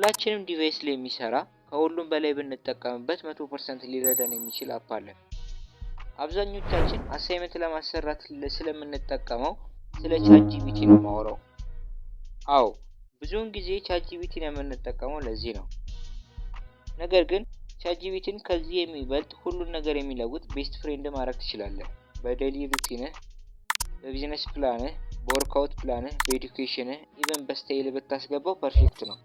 ሁላችንም device ላይ የሚሰራ፣ ከሁሉም በላይ ብንጠቀምበት 100% ሊረዳን የሚችል app አለ። አብዛኞቻችን assignment ለማሰራት ስለምንጠቀመው ስለ ChatGPT ነው ማውራው። አዎ፣ ብዙውን ጊዜ ChatGPT ን የምንጠቀመው ለዚህ ነው። ነገር ግን ChatGPT ን ከዚህ የሚበልጥ፣ ሁሉን ነገር የሚለውጥ best friend ማድረግ ትችላለህ። በ daily routine ህ፣ በ business plan ህ፣ በ workout plan ህ፣ በ education ህ፣ even በ style ብታስገባው perfect ነው።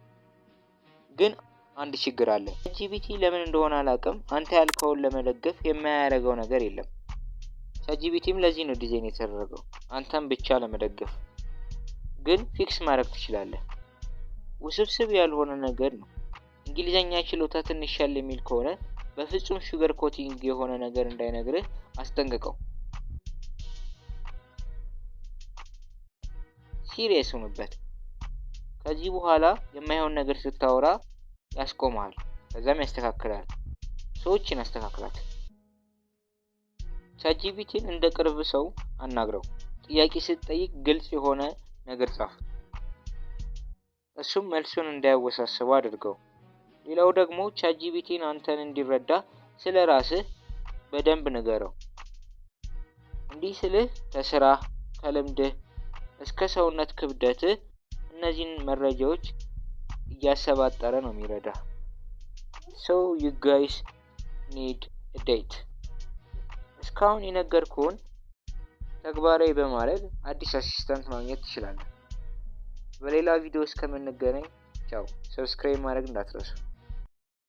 ግን አንድ ችግር አለ። ChatGPT ለምን እንደሆነ አላውቅም፣ አንተ ያልከውን ለመደገፍ የማያደርገው ነገር የለም። ChatGPT ም ለዚህ ነው ዲዛይን የተደረገው፣ አንተን ብቻ ለመደገፍ። ግን fix ማድረግ ትችላለህ። ውስብስብ ያልሆነ ነገር ነው። እንግሊዘኛ ችሎታ ትንሽ ያለ የሚል ከሆነ በፍጹም sugar coating የሆነ ነገር እንዳይነግርህ አስጠንቅቀው። Serious ሁንበት። ከዚህ በኋላ የማይሆን ነገር ስታወራ ያስቆመሃል፣ ከዛም ያስተካክላል። ሰዎችን አስተካክላት። ChatGPT ን እንደ ቅርብ ሰው አናግረው። ጥያቄ ስትጠይቅ ግልጽ የሆነ ነገር ጻፍ። እሱም መልሱን እንዳያወሳስበው አድርገው። ሌላው ደግሞ ChatGPT ን አንተን እንዲረዳ ስለ ራስህ በደንብ ንገረው። እንዲህ ስልህ ከስራህ፣ ከልምድህ እስከ ሰውነት ክብደትህ እነዚህን መረጃዎች እያሰባጠረ ነው የሚረዳ። So you guys need date። እስካሁን የነገርኩህን ተግባራዊ በማድረግ አዲስ assistant ማግኘት ትችላለህ። በሌላ ቪዲዮ እስከምንገናኝ ቻው። Subscribe ማድረግ እንዳትረሱ።